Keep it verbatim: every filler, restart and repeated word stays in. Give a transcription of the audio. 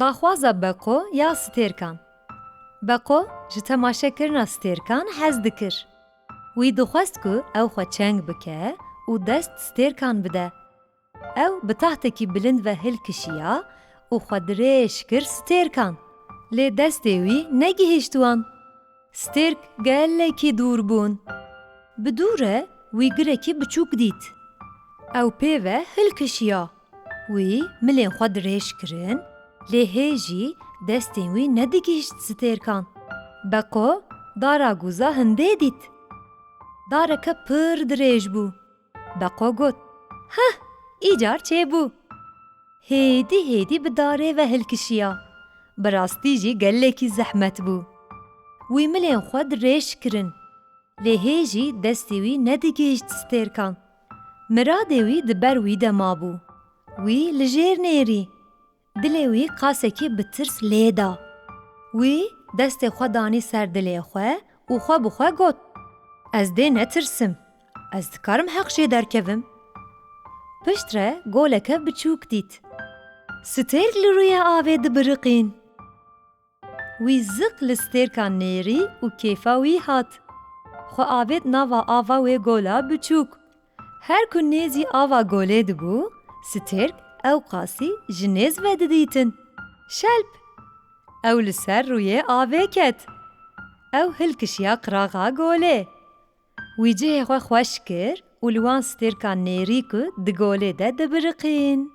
Daxwaza Beqo ya stêrkan. Beqo ji temaşekirina stêrkan hez dikir. Wî dixwest ku ew xwe çeng bike û dest stêrkan bide. Ew bi tahtekî bilind ve hilkişiya û xwe dirêj kir stêrkan. Lê destê wî negihîşt wan. Stêrk gelekî dûr bûn. Bi dû re wî girekî biçûk dît. Ew pê ve hilkişiya. Wî milên xwe dirêj kirin, lê hê jî destên wî nedigihîşt stêrkan. Beqo dara guza hindê dît. Dareke pir dirêj bû. Beqo got, "Heh, îcar çêbû." Hêdî hêdî bi darê ve hilkişiya. Bi rastî jî gelekî zehmet bû. Wî milên xwe dirêj kirin. Lê hê jî destê wî nedigihîşt stêrkan. Miradê wî di ber wî de mabû. Wî li jêr nêrî. Dilê wî qasekî bi tirs lê da. Wî destê xwe danî ser dilê xwe û xwe bi xwe got, "Ez dê netirsim. Ez dikarim heq jê derkevim." Piştre goleke biçûk dît. Stêrk li rûyê avê dibiriqîn. Wî ziq li stêrkan nêrî û kêfa wî hat. Xwe avêt nava ava wê gola biçûk. Her ku nêzî ava golê dibû, stêrk ew qasî ji nêz ve didîtin. Şelp! Ew li ser rûyê avê ket. Ew hilkişiya qiraxa golê. Wî cihê xwe xweş kir û li wan stêrkan nêrî ku di golê de dibiriqîn.